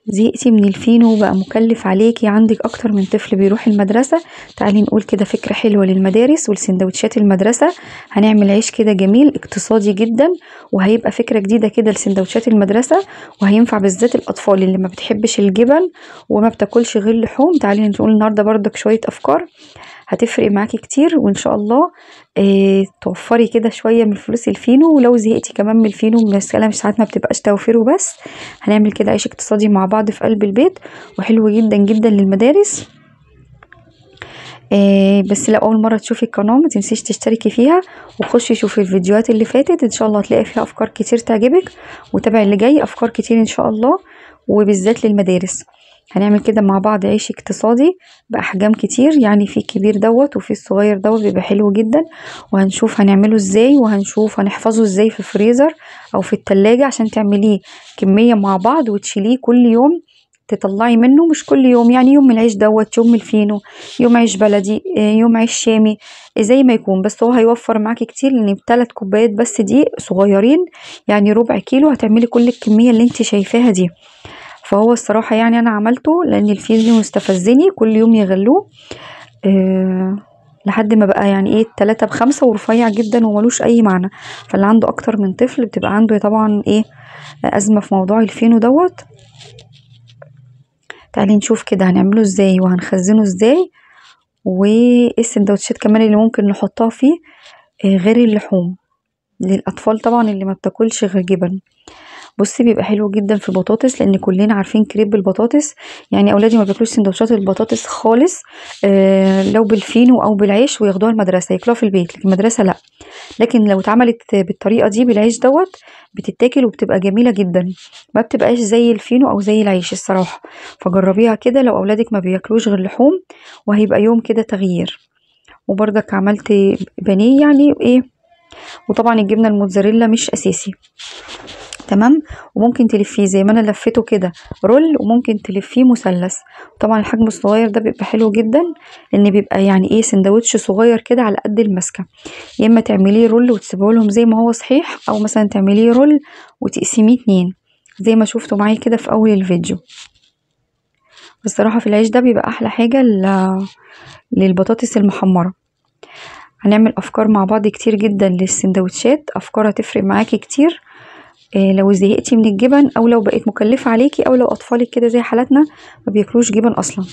زهقتي من الفينو بقى مكلف عليكي، عندك اكتر من طفل بيروح المدرسة، تعالي نقول كده فكرة حلوة للمدارس ولسندوتشات المدرسة. هنعمل عيش كده جميل اقتصادي جدا، وهيبقى فكرة جديدة كده لسندوتشات المدرسة، وهينفع بالذات الاطفال اللي ما بتحبش الجبن وما بتاكلش غير لحوم. تعالي نقول النهارده بردك شوية افكار هتفرق معاكي كتير، وان شاء الله توفري كده شوية من فلوس الفينو. ولو زهقتي كمان من الفينو، المسالة مش ساعات ما بتبقاش توفيره بس، هنعمل كده عيش اقتصادي مع بعض في قلب البيت، وحلو جدا جدا للمدارس. بس لو اول مرة تشوفي القناة ما تنسيش تشتركي فيها، وخشي شوفي الفيديوهات اللي فاتت، ان شاء الله هتلاقي فيها افكار كتير تعجبك، وتابعي اللي جاي افكار كتير ان شاء الله، وبالذات للمدارس. هنعمل كده مع بعض عيش اقتصادي باحجام كتير، يعني في كبير دوت وفي الصغير دوت، بيبقى حلو جدا. وهنشوف هنعمله ازاي، وهنشوف هنحفظه ازاي في الفريزر او في التلاجة، عشان تعمليه كمية مع بعض وتشيليه كل يوم تطلعي منه، مش كل يوم يعني، يوم من العيش دوت، يوم من الفينو، يوم عيش بلدي، يوم عيش شامي، زي ما يكون. بس هو هيوفر معاكي كتير، لان ب3 كوبايات بس دي صغيرين، يعني ربع كيلو هتعملي كل الكمية اللي انت شايفاها دي. فهو الصراحة يعني أنا عملته لأن الفينو مستفزني، كل يوم يغلوه لحد ما بقى يعني ايه 3 ب5 ورفيع جدا وملوش أي معنى. فاللي عنده أكتر من طفل بتبقى عنده طبعا ايه أزمة في موضوع الفينو دوت. تعالي نشوف كده هنعمله ازاي وهنخزنه ازاي، وايه السندوتشات كمان اللي ممكن نحطها فيه غير اللحوم للأطفال طبعا اللي ما بتاكلش غير جبن. بصي بيبقى حلو جدا في البطاطس، لان كلنا عارفين كريب البطاطس، يعني اولادي ما بياكلوش سندوتشات البطاطس خالص، لو بالفينو او بالعيش وياخدوها المدرسة، ياكلوها في البيت، لكن المدرسة لا. لكن لو اتعملت بالطريقة دي بالعيش دوت بتتاكل وبتبقى جميلة جدا، ما بتبقاش زي الفينو او زي العيش الصراحة. فجربيها كده لو اولادك ما بياكلوش غير لحوم، وهيبقى يوم كده تغيير. وبرضك عملت بانيه يعني ايه، وطبعا الجبنة الموتزاريلا مش اساسي، تمام. وممكن تلفيه زي ما انا لفيته كده roll، وممكن تلفيه مثلث. طبعا الحجم الصغير ده بيبقى حلو جدا، لان بيبقى يعني ايه سندوتش صغير كده على قد المسكه. يا اما تعمليه roll وتسيبه لهم زي ما هو صحيح، او مثلا تعمليه roll وتقسميه 2 زي ما شفتوا معايا كده في اول الفيديو. بصراحة في العيش ده بيبقى احلى حاجة للبطاطس المحمره. هنعمل افكار مع بعض كتير جدا للسندوتشات، افكار هتفرق معاكي كتير لو زهقتي من الجبن، او لو بقت مكلفة عليكي، او لو اطفالك كده زي حالتنا ما بياكلوش جبن اصلا.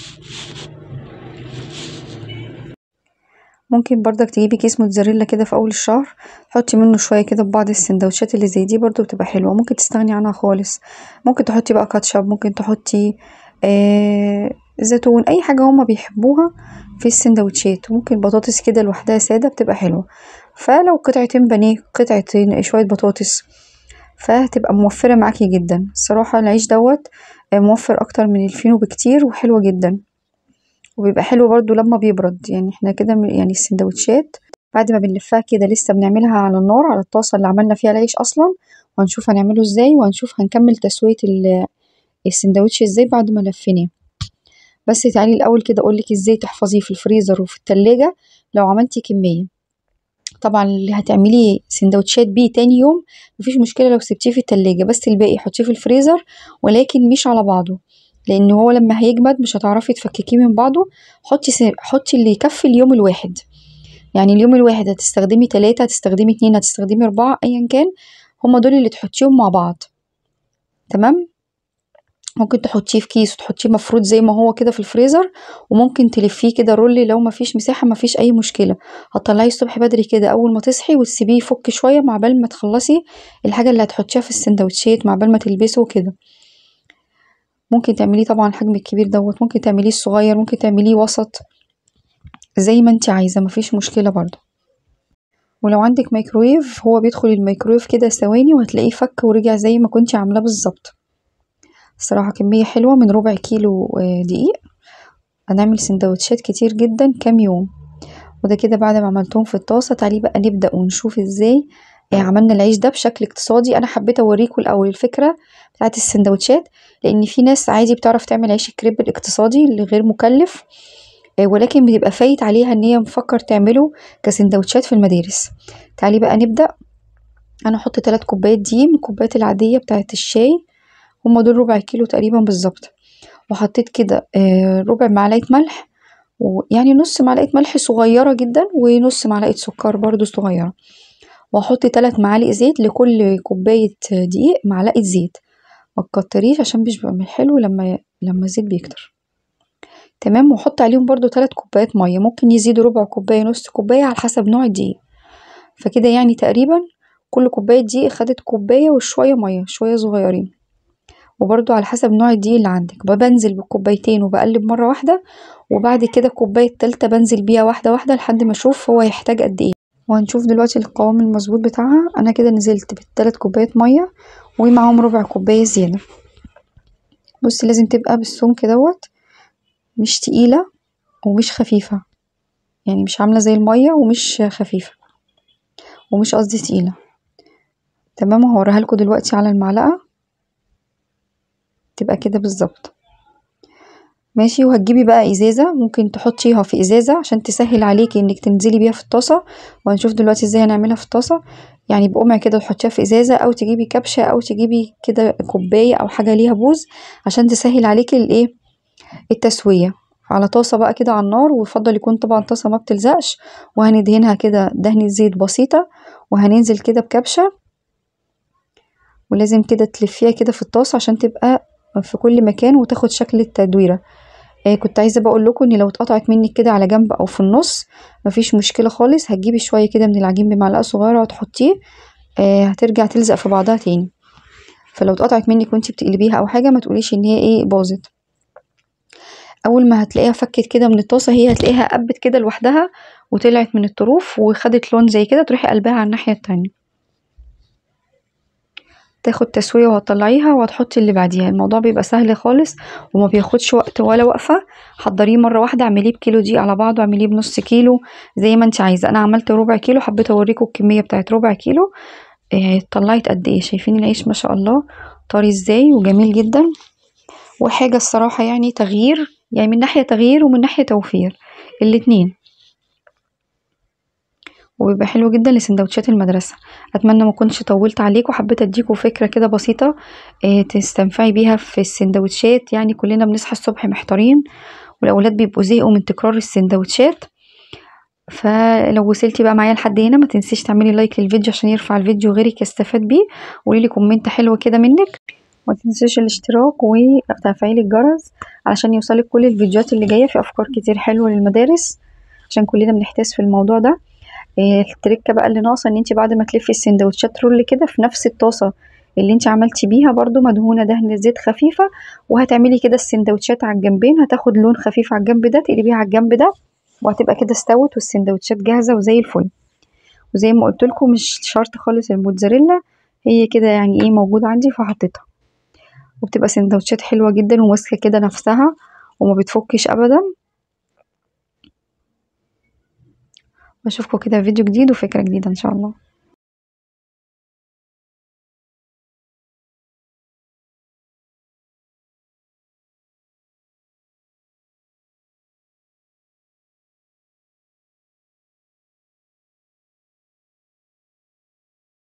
ممكن برضك تجيبي كيس موتزاريلا كده في اول الشهر، تحطي منه شوية كده في بعض السندوتشات اللي زي دي، برضو بتبقى حلوة، ممكن تستغني عنها خالص. ممكن تحطي بقى كاتشب، ممكن تحطي زيتون، اي حاجة هما بيحبوها في السندوتشات. ممكن بطاطس كده لوحدها ساده بتبقى حلوة، فلو قطعتين بانيه، قطعتين شوية بطاطس، فهتبقى موفره معاكي جدا الصراحة. العيش دوت موفر اكتر من الفينو بكتير، وحلو جدا، وبيبقى حلو برضو لما بيبرد. يعني احنا كده يعني السندوتشات بعد ما بنلفها كده لسه بنعملها على النار، على الطاسه اللي عملنا فيها العيش اصلا، وهنشوف هنعمله ازاي، وهنشوف هنكمل تسويه السندوتش ازاي بعد ما لفيناه. بس تعالي الاول كده اقولك ازاي تحفظيه في الفريزر وفي التلاجة لو عملتي كمية. طبعا اللي هتعمليه سندوتشات بيه تاني يوم مفيش مشكلة لو سبتيه في التلاجة، بس الباقي حطيه في الفريزر، ولكن مش على بعضه، لان هو لما هيجمد مش هتعرفي تفككيه من بعضه. حطي اللي يكفي اليوم الواحد، يعني اليوم الواحد هتستخدمي 3، هتستخدمي 2، هتستخدمي 4، ايا كان هما دول اللي تحطيهم مع بعض، تمام. ممكن تحطيه في كيس وتحطيه مفروض زي ما هو كده في الفريزر، وممكن تلفيه كده roll لو مفيش مساحة، مفيش اي مشكلة. هتطلعيه الصبح بدري كده اول ما تصحي وتسيبيه يفك شوية مع بال ما تخلصي الحاجة اللي هتحطيها في السندوتشات، مع بال ما تلبسه كده. ممكن تعمليه طبعا الحجم الكبير دوت، ممكن تعمليه الصغير، ممكن تعمليه وسط، زي ما انت عايزه، مفيش مشكلة برضو. ولو عندك مايكرويف هو بيدخل الميكرويف كده ثواني وهتلاقيه فك ورجع زي ما كنتي عاملاه بالظبط. الصراحة كمية حلوة من ربع كيلو دقيق، هنعمل سندوتشات كتير جدا كام يوم. وده كده بعد ما عملتهم في الطاسة. تعالي بقى نبدأ ونشوف ازاي عملنا العيش ده بشكل اقتصادي. انا حبيت اوريكم الاول الفكرة بتاعت السندوتشات، لان في ناس عادي بتعرف تعمل عيش الكريب الاقتصادي اللي غير مكلف، ولكن بيبقى فايت عليها ان هي مفكر تعمله كسندوتشات في المدارس. تعالي بقى نبدأ. انا هحط 3 كوبايات دقيق من الكوبايات العادية بتاعت الشاي، هما دول ربع كيلو تقريبا بالظبط. وحطيت كده ربع معلقه ملح، ويعني نص معلقه ملح صغيرة جدا، ونص معلقه سكر برضو صغيرة. واحط 3 معالق زيت لكل كوباية دقيق، معلقه زيت، ما تكتريش عشان مش بيبقى حلو لما الزيت بيكتر. تمام. واحط عليهم برضو 3 كوبايات مية، ممكن يزيدوا ربع كوباية نص كوباية على حسب نوع الدقيق. فكده يعني تقريبا كل كوباية دقيق خدت كوباية وشوية مية، شوية صغيرين. وبرضو على حسب نوع الدقيق اللي عندك. بنزل بالكوبايتين وبقلب مرة واحدة، وبعد كده الكوباية التالتة بنزل بيها واحدة واحدة لحد ما اشوف هو يحتاج قد ايه. وهنشوف دلوقتي القوام المظبوط بتاعها. انا كده نزلت بالتلات كوبايات مية ومعاهم ربع كوباية زيادة. بصي لازم تبقى بالسمك دوت، مش تقيلة ومش خفيفة، يعني مش عامله زي المية ومش خفيفة، ومش قصدي تقيلة. تمام. هوريها لكم دلوقتي على المعلقة، تبقى كده بالظبط. ماشي. وهتجيبي بقى ازازة، ممكن تحطيها في ازازة عشان تسهل عليكي انك تنزلي بيها في الطاسه، وهنشوف دلوقتي ازاي هنعملها في الطاسه. يعني بقمع كده تحطيها في ازازة، او تجيبي كبشة، او تجيبي كده كوباية او حاجة ليها بوز عشان تسهل عليكي الايه التسوية. على طاسه بقى كده على النار، ويفضل يكون طبعا طاسه ما بتلزقش. وهندهنها كده دهنه زيت بسيطة، وهننزل كده بكبشه، ولازم كده تلفيها كده في الطاسه عشان تبقى في كل مكان وتاخد شكل التدويره. كنت عايزه بقول لكم ان لو اتقطعت منك كده على جنب او في النص مفيش مشكلة خالص، هتجيبي شوية كده من العجين بمعلقه صغيرة وتحطيه، هترجع تلزق في بعضها تاني. فلو اتقطعت منك وانتي بتقلبيها او حاجة ما تقوليش ان هي ايه باظت. اول ما هتلاقيها فكت كده من الطاسه، هي هتلاقيها قبت كده لوحدها وطلعت من الطروف وخدت لون زي كده، تروحي قلبها على الناحية التانية، تاخد تسويه وهتطلعيها وهتحطي اللي بعديها. الموضوع بيبقى سهل خالص وما بياخدش وقت ولا وقفه. حضريه مرة واحدة، اعمليه بكيلو دقيق على بعضه، اعمليه بنص كيلو زي ما انت عايزه. انا عملت ربع كيلو، حبيت اوريكم الكمية بتاعت ربع كيلو. طلعت قد ايه. شايفين العيش ما شاء الله طري ازاي وجميل جدا. وحاجه الصراحة يعني تغيير، يعني من ناحية تغيير ومن ناحية توفير الاتنين، وبيبقى حلو جدا لسندوتشات المدرسة. اتمنى ما كنتش طولت عليكم، حبيت اديكم فكرة كده بسيطة تستنفعي بيها في السندوتشات. يعني كلنا بنصحى الصبح محتارين، والاولاد بيبقوا زهقوا من تكرار السندوتشات. فلو وصلتي بقى معايا لحد هنا ما تنسيش تعملي like للفيديو عشان يرفع الفيديو غيرك يستفاد بيه، وقولي لي comment حلو كده منك، وما تنسيش الاشتراك وتفعيل الجرس علشان يوصلك كل الفيديوهات اللي جاية. في افكار كتير حلوة للمدارس عشان كلنا بنحتاس في الموضوع ده. التركة بقى اللي ناقصه ان انت بعد ما تلفي السندوتشات roll كده في نفس الطاسه اللي انت عملتي بيها برضو مدهونه دهن زيت خفيفة، وهتعملي كده السندوتشات على الجنبين، هتاخد لون خفيف على الجنب ده، تقلبيها على الجنب ده، وهتبقى كده استوت والسندوتشات جاهزة وزي الفل. وزي ما قلت لكم مش شرط خالص الموتزاريلا، هي كده يعني ايه موجودة عندي فحطيتها، وبتبقى سندوتشات حلوة جدا وماسكه كده نفسها وما بتفكش ابدا. واشوفكم كده في فيديو جديد وفكرة جديدة ان شاء الله.